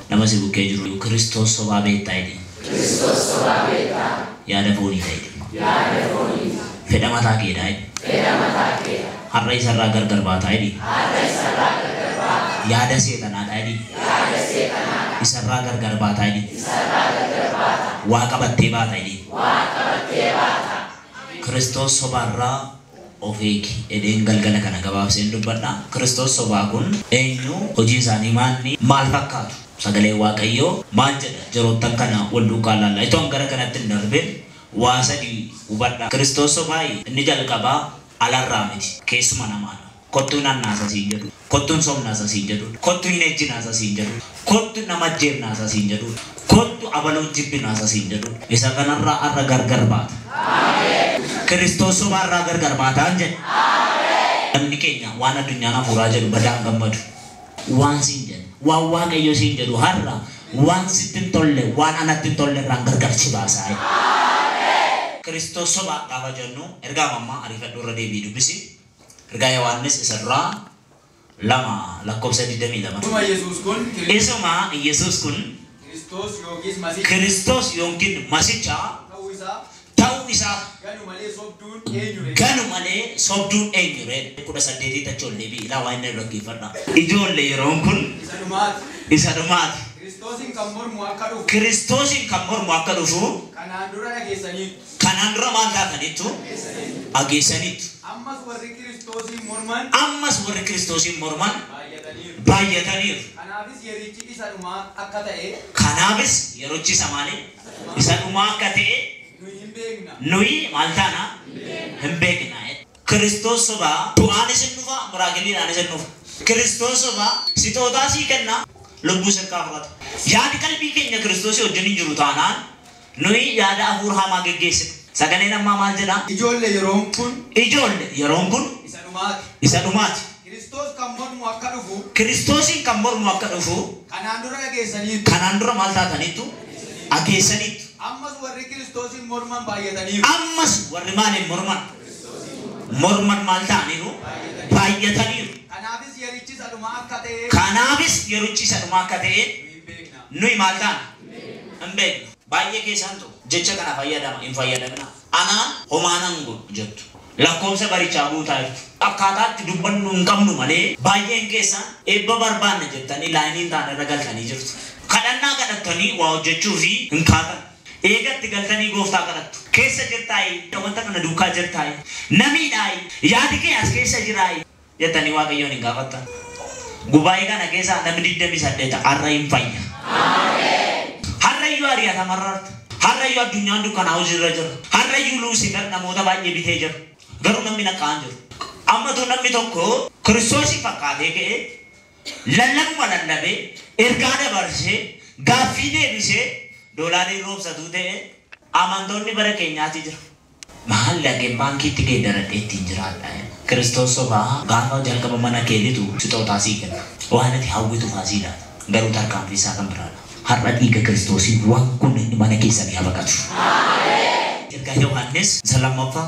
Nama si bukkee jiru Kiristoos sobaa beektaa jedhi. Kiristoos sobaa beektaa. Yaada foonii ta'e. Yaada foonii. Fedha mataa keedhaa jedhi. Fedha mataa keedhaa. Har'a isarraa gargar baataa jedhi. Har'a isarraa gargar baataa. Yaada seexanaadhaa jedhi. Yaada seexanaadhaa. Isarraa gargar baataa jedhi. Isarraa gargar baataa. Waa qabattee baata jedhi. Waa qabattee baata. Kiristoos sobaarraa of eegi jedheen galgala kana gabaabseen dubbadha. Kiristoos sobaa kun eenyu, hojii isaanii maalni, maal fakkaatu? Sagalee Waaqayyoo maal jedha? Yeroottan kana wal duukaa laalla. Itoon gara kanatti hin darbin waa sadii hubadha. Kiristoos sobaa inni jalqabaa alarraa miti, keessuma namaadha. Kottuun annaasa siin jedhu, kottuun somnaasa siin jedhu, kottu hin ejjinaasa siin jedhu, kottu nama ajjeefnaasa siin jedhu, kottu abaluun jibbinaasa siin jedhu. Isa kanarraa har'a gargar baata. Kiristoos sobaarraa gargar baataan jedhe. Namni keenya waan addunyaan hafuuraa jedhu badaan gammadu. Waan siin jedhu, waan Waaqayyo siin jedhu har'a waan sitti hin tolle, waan anatti hin tolle irraan gargar si baasaa. Kiristoos sobaa gaafa jennu ergaa ammaa ariifadhu irra deebii dubbisi. Ergaa Yohaannis isa duraa 2 lakkoofsa 22. Isuma Yesuus kun Isuma Yesuus kun Kiristoos yookiis Masiicha Kiristoos yookiin Masiicha ta'uu isaa ta'uu isaa ganu malee sobduun eenyu ree? Ganu malee sobduun eenyu ree? 18 tachoollee fi ilaa waan inni dhaggeeffadha. Ijoollee yeroon kun isa dhumaati. Isa dhumaati. Kiristoosiin kan mormu akka dhufu Kiristoosiin kan mormu akka dhufu kanaan dura dhageessaniitu. Kanaan dura maal taataniittu? Dhageessaniitu. Ammas warri Kiristoosiin morman Ammas warri Kiristoosiin morman baay'ataniiru. Baay'ataniiru. Kanaafis yerichi isa dhumaa akka ta'e Kanaafis yerichi isa maali? Isa dhumaa akka ta'e nuyi hin beekna. Nuyi maal taana? Hin beekna. Kiristoos sobaa du'aanis hin dhufa, miraakiliidhaanis hin dhufa. Kiristoos sobaa sitootaa sii kenna, lubbuu sirkaa fudhata. Yaadi qalbii keenya Kiristoosii wajjin hin jiru taanaan nuyi yaada hafuura hamaa geggeessina. Sagaleen ammaa maal jedha? Ijoollee yeroon kun Ijoollee yeroon kun isa dhumaati. Isa dhumaati. Kiristoos kan mormu akka dhufu Kiristoosiin kan mormu akka dhufu kanaan dura dhageessaniitu. Kanaan dura maal taataniittu? Dhageessaniitu. Ammas warri Kiristoosiin morman baay'ataniiru. Ammas warri maaliin morman? Morman maal ta'aniiru? Baay'ataniiru. Kanaafis yerichi isa dhumaa akka ta'e Kanaafis yerichi isa dhumaa akka ta'e nuyi hin beekna. Nuyi maal taana? Hin beekna. Baay'ee keessaan ta'u jecha kana fayyadama hin fayyadamina. Anaan homaa nan godhu jettu. Lakkoofsa barichaa guutaa jirtu. Akkaataatti dubbannu hin qabnu malee baay'een keessaan eebba barbaanna jettanii laayiniin taane irra galtanii jirtu. Kadhannaa kadhattanii waa hojjechuu fi hin kaatan. Eegatti galtanii gooftaa kadhattu. Keessa jirtaayi, wanta kana duukaa jirtaayi, namiidhaayi, yaadi kee as keessa jiraayi jettanii Waaqayyoon hin gaafattan. Gubaa'ee kana keessa namni 28 har'a hin fayya. Har'a iyyuu ari'atamarraarta. Har'a iyyuu addunyaan dukkanaa hojiirra jira. Har'a iyyuu Luusifer namoota baay'ee bitee jira. Garuu namni naqqa'an jiru. Ammatu namni tokko Kiristoosiin fakkaatee ka'ee lallabuma lallabee ergaa dabarsee gaaffii deebisee doolaariin roobsatuu ta'e amantoonni bara keenyaati jira. Maal dhaqeen baankiitti geeddaradhee ittiin jiraadha. Kiristoos sobaa gaafa jalqaba mana keetitu sixootaa sii kenna. Waan ati hawwitu faasiidha. Garuu tarkaanfii isaa kan biraadha. Har'a dhiiga Kiristoosiin waan kun mana keessanii haa baqatu. Ergaa Yohaannis isa lammaffaa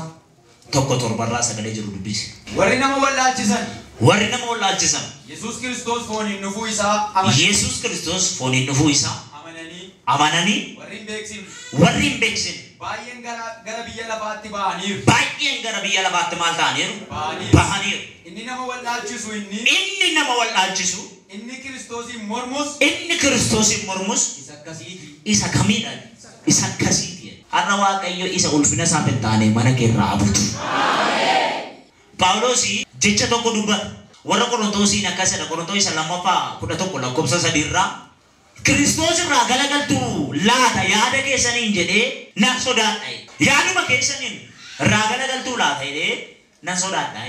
1:7 sagalee jiru dubbisi. Warri nama wallaalchisan. Warri nama wallaalchisan. Yesuus Kiristoos fooniin dhufuu isaa amananii. Yesuus Kiristoos fooniin dhufuu isaa amananii. Amananii. Warri hin beeksifne. Warri hin beeksifne. Baay'een gara biyya lafaatti ba'aniiru. Baay'een gara biyya lafaatti maal ta'aniiru? Ba'aniiru. Ba'aniiru. Inni nama wallaalchisu inni. Inni nama wallaalchisu. Inni Kiristoosiin mormus. Inni Kiristoosiin mormus. Isa akkasiiti. Isa kamiidha? Isa akkasiiti. Har'a Waaqayyo isa ulfina isaaf hin taane mana kee irraa habutu. Phaawulos jecha tokko dubbata. Warra Qorontoosiin akkas jedha. Qorontoos isa lammaffaa 11 lakkoofsa 3 irraa. Kiristoos irraa galagaltuu laata yaada keessaniin jedhee nan sodaadha. Yaaduma keessaniin irraa galagaltuu laata jedhee nan sodaadha.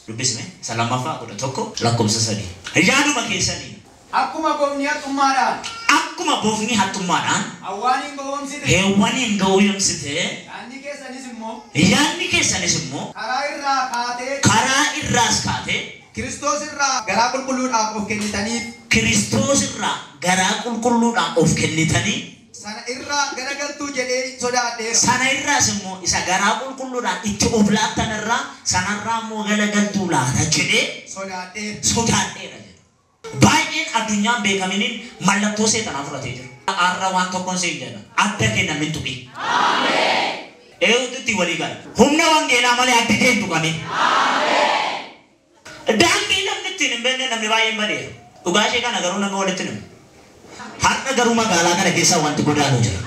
Dubbisme isa lammaffaa 11 lakkoofsa 3. Yaaduma keessaniin. Akkuma bofni haxxummaadhaan. Akkuma bofni haxxummaadhaan. Hawwaaniin gowwoomsite. Heewwaniin gowwoomsite. Yaadni keessanis immoo. Yaadni keessanis immoo. Karaa irraa kaatee. Karaa irraas kaatee. Kiristoos irraa garaa qulqulluudhaaf of kennitaniif. Kiristoos irraa garaa qulqulluudhaaf of kennitanii. Sana irraa garagaltuu jedhee sodaadheera. Sana irraas immoo isa garaa qulqulluudhaan itti of laattan irraa sanarraa immoo galagaltuu laata jedhee Sodaadheera. Sodaadheera jedha. Baay'een addunyaan beekaminiin mallattoo seexanaa fudhatee jira. Har'a waan tokkoon siin jedha. Adda kee namni hin tuqin. Eenyutu itti walii gala? Humna wangeelaa malee addi kee hin tuqamin. Daandii namni ittiin hin beekne namni baay'een badeera. Dhugaa ishee kana garuu namni walitti himu. Har'a garuu magaalaa kana keessa wanti godaanu jira.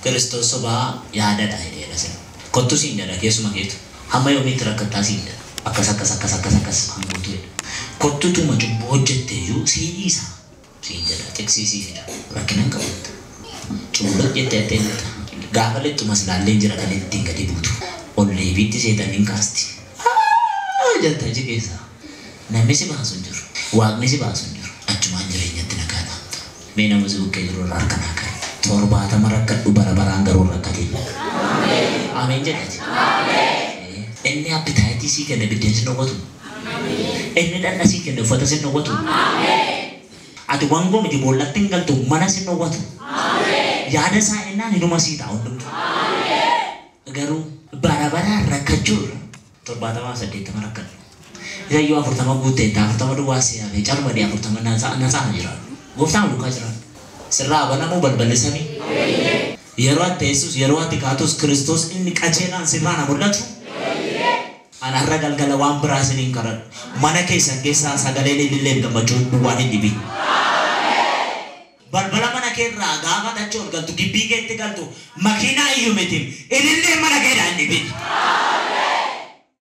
Kiristoos sobaa yaadadha jedheera sin. Kottu siin jedha keessuma keetu. Hamma yoomiitti rakkattaa siin jedha. Akkas akkas akkas akkas akkas kan gootu jedha. Kottutuma cubbuu hojjette iyyuu sii dhiisa. Siin jedha xiqsii sii fida. Rakkina hin qabu. Cubbuu hojjette jettee jirta. Gaafa lixxumas ilaallee jira kan ittiin gadi buutu. Ol deebiitti seetaniin kaasti. Jetta achi keessaa. Namni si baasu hin jiru. Waaqni si baasu hin jiru. Achumaan jireenyatti nagaa dhaamta. Mee nama si bukkee jiru irraa harka naa ka'e. 70 rakkadhu bara baraan garuu rakkatiin. Ameen jedhati. Inni appitaayitii sii kenne biddeen si dhowwatu. Inni dhadha sii kenne uffata si dhowwatu. Ati wangoo miti boollatti hin galtu mana si dhowwatu. Yaada isaa ennaan hinuma sii ta'a hundumtu. Garuu bara baraan rakkachuu irra 70 80 rakkadhu. Isa iyyuu 40 guuttee 40 duwwaa si hafe calmadee 40 nasaana jiraatu. Gooftaan duukaa jiraatu. Sirraa banamuu balballi samii. Yeroo ati teessus yeroo ati kaatus Kiristoos inni qajeelaan sirraa na mul'atu. Ani har'a galgala waan biraa isiniin kadhadhu. Mana keessan keessaa sagaleen ililleen gammachuun duwwaan hin dhibin. Balbala mana keerraa gaafa achi ol galtu gibbii keetti galtu makiinaa iyyuu miti ililleen mana keedhaa hin dhibin.